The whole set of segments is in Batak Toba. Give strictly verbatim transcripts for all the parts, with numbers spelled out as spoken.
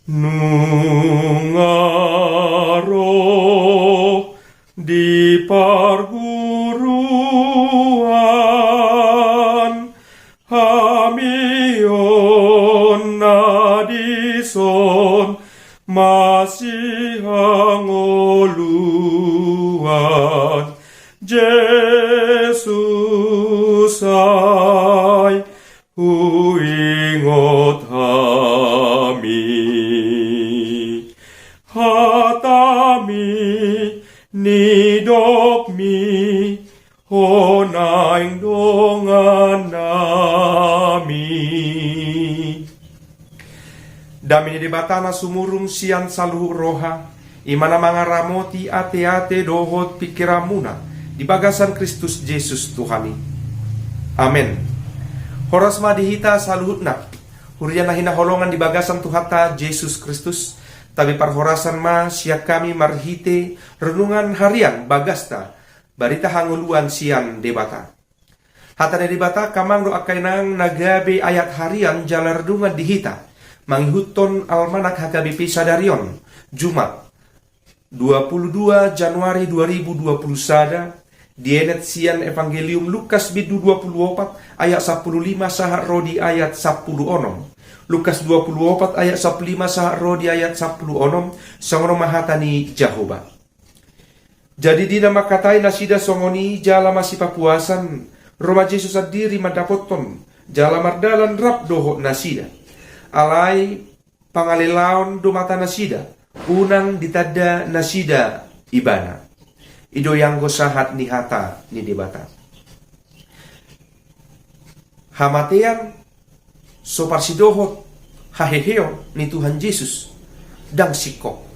Nunga ro di parguruan hami on na dison masihangoluan, Jesus, ai huingot hami. Hatami, nidokmi, Ho naeng dongannami. Dame ni Debata na sumurung sian saluhut roha, i ma na mangaramoti ateate dohot pingkiranmuna di bagasan Kristus Jesus Tuhan i. Amen. Horas ma di hita saluhutna, huria na hinaholongan di bagasan Tuhanta Jesus Kristus, tabi parhorasan ma sian hami marhite renungan harian bagasta Barita Hangoluan sian Debata. Hata ni Debata angka amang dohot angka inang na gabe ayat harian jala renungan di hita, mangihuthon almanak H K B P sadari on, Jumat, dua puluh dua Januari dua ribu dua puluh sada, dienet sian Evangelium Lukas bindu dua puluh opat ayat sampulu lima sahat ro di ayat sampulu onom. Lukas dua puluh opat ayat sampulu lima sahat ro di ayat sampulu onom, songon on ma hata ni Jahowa. Jadi di na mangkatai nasida songon i jala masipapuasan, ro ma Jesus sandiri mandapothon, jala mardalan rap dohot nasida. Alai pangalelaon do mata nasida, unang ditanda nasida Ibana. I do ianggo sahat ni hata ni Debata. Hamatean so parsidohot haheheon ni Tuhan Jesus, ndang singkop.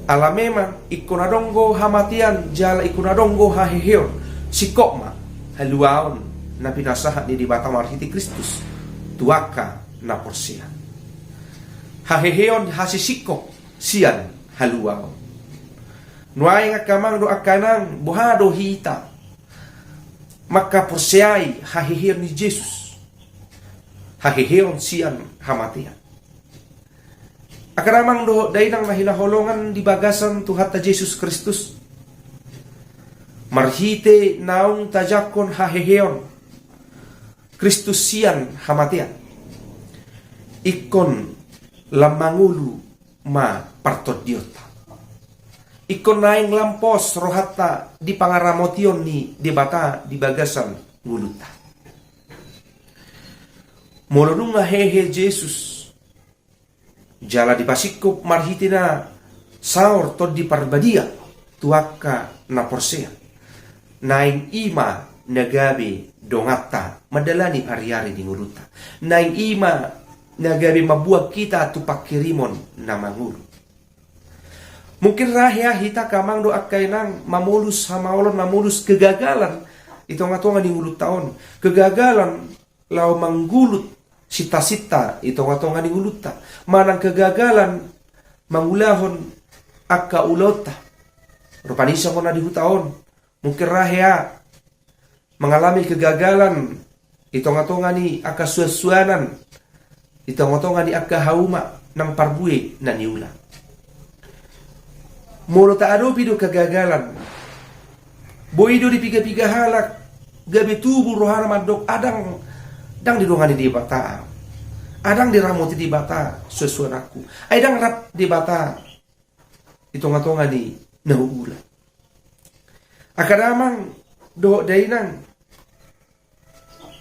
Ala memang ingkon adong do hamatean jala ingkon adong do haheheon, singkop ma haluaon na pinasahat ni Debata marhite Kristus tu angka na porsea. Haheheon hasisingkop sian haluaon. Nuaeng angka amang dohot angka inang, boha do hita mangkaporseai haheheon ni Jesus, haheheon sian hamatean? Angka damang dohot dainang na hinaholongan di bagasan Tuhanta Jesus Kristus, marhite naung tajangkon haheheon Kristus sian hamatean, ingkon lam mangolu ma partondionta. Ingkon naeng lam pos rohanta di pangaramotion ni Debata di bagasan ngolunta. Molo nunga hehe Jesus, jala dipasingkop marhite na saor Tondi Parbadia tu angka na porsea, naeng i ma na gabe donganta mandalani ari-ari di ngolunta. Naeng i ma na gabe mamboan hita tu pangkirimon na mangolu. Mungkin ra hea hita angka amang dohot angka inang mamolus hamaolon, mamolus kegagalan di tonga-tonga ni ngolunta on. Kegagalan laho manggulut sinta-sinta di tonga-tonga ni ngolunta, manang kegagalan mangulahon angka ulaonta. Rupani songon na di huta on, mungkin ra hea mangalami kegagalan di tonga-tonga ni angka suan-suanan, di tonga-tonga ni angka hauma nang parbue na niula. Molo taadopi do kegagalan, boi do dipiga-piga halak gabe tubu rohana mandok, adang, ndang didongani Debata, adang diramoti Debata suan-suananku, ai ndang rap Debata di tonga-tonga ni na huula. Angka damang dohot dainang,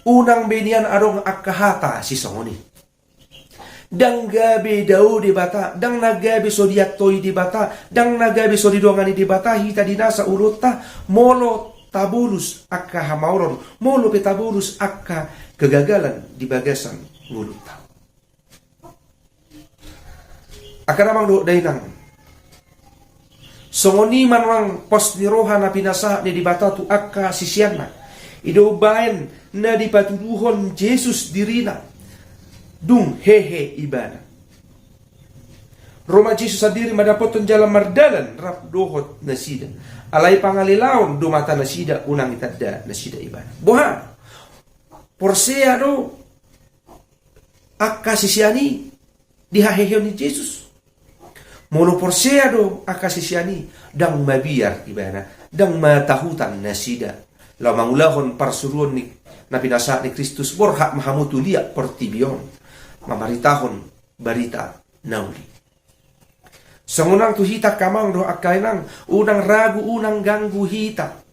unang be nian adong angka hata sisongon i. Ndang gabe dao Debata, ndang na gabe so diantoi Debata, ndang na gabe so didongani Debata hita di nasa ulaonta, molo tabolus angka hamaolon, molo pe tabolus angka kegagalan di bagasan ngolunta. Angka damang dohot dainang, songon i ma nuaeng pos ni roha na pinasahat ni Debata tu angka siseanna. I do umbahen na dipatuduhon Jesus dirina dung hehe ibana. Ro ma Jesus sandiri mandapothon jala mardalan rap dohot nasida. Alai pangalelaon do mata nasida, unang ditanda nasida Ibana. Boha? Porsea do angka sisean i di haheheon ni Jesus. Molo porsea do angka sisean i, ndang mabiar ibana, ndang matahutan nasida laho mangulahon parsuruon ni na pinasahat ni Kristus, borhat ma hamu tu liat portibi on mamaritahon barita na uli. Songon i nang tu hita angka amang dohot angka inang, unang ragu, unang ganggu hita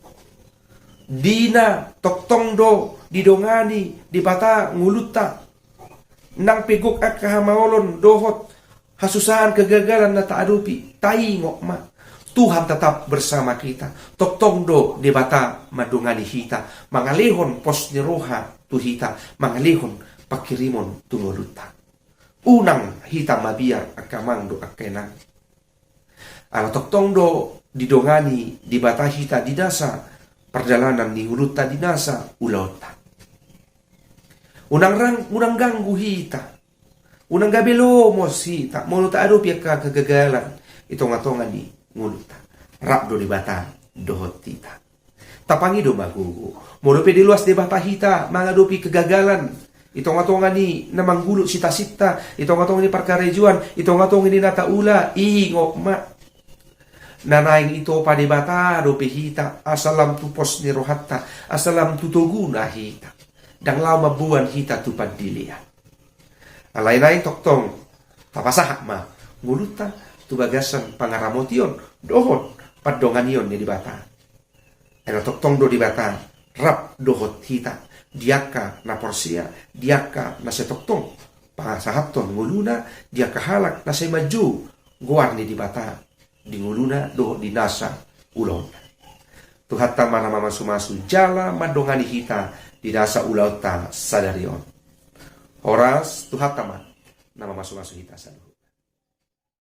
di na tongtong do didongani Debata ngolunta. Nang pe gok angka hamaolon dohot hasusahan, kegagalan na taadopi, taingot ma, Tuhan tetap bersama kita. Tongtong do Debata mandongani hita, mangalehon pos ni roha tu hita, mangalehon panghirimon tu ngolunta. Unang hita mabiar angka amang dohot angka inang. Ala tongtong do didongani Debata hita di nasa pardalanan ni ngolunta, di nasa ulaonta. Unang rang-, unang ganggu hita. Unang gabe lomos hita molo taadopi angka kegagalan i tongatonga ni ngolunta. Rap do Debata dohot hita. Tapangido ma gogo. Molo pe diloas Debata hita mangadopi kegagalan i tongatonga ni na manggulut sitasinta, i tongatonga ni parkarejoan, i tongatonga ni na taula, ingot ma, na naeng itopa Debata dope hita, asa lam tu pos ni rohanta, asa lam tu toguna hita. Ndang laho mamboan hita tu pandilean. Alai naeng tongtong tapasahat ma ngolunta tu bagasan pangaramotion dohot pandonganion ni Debata. Ai na tongtong do Debata rap dohot hita, di angka na porsea, di angka na sai tongtong pasahathon ngoluna, di angka halak na sai manjou goar ni Debata di ngoluna dohot di nasa ulaonna. Tuhanta ma na mamasumasu jala mandongani hita di nasa ulaonta sadari on. Horas, Tuhanta ma na mamasumasu hita saluhut.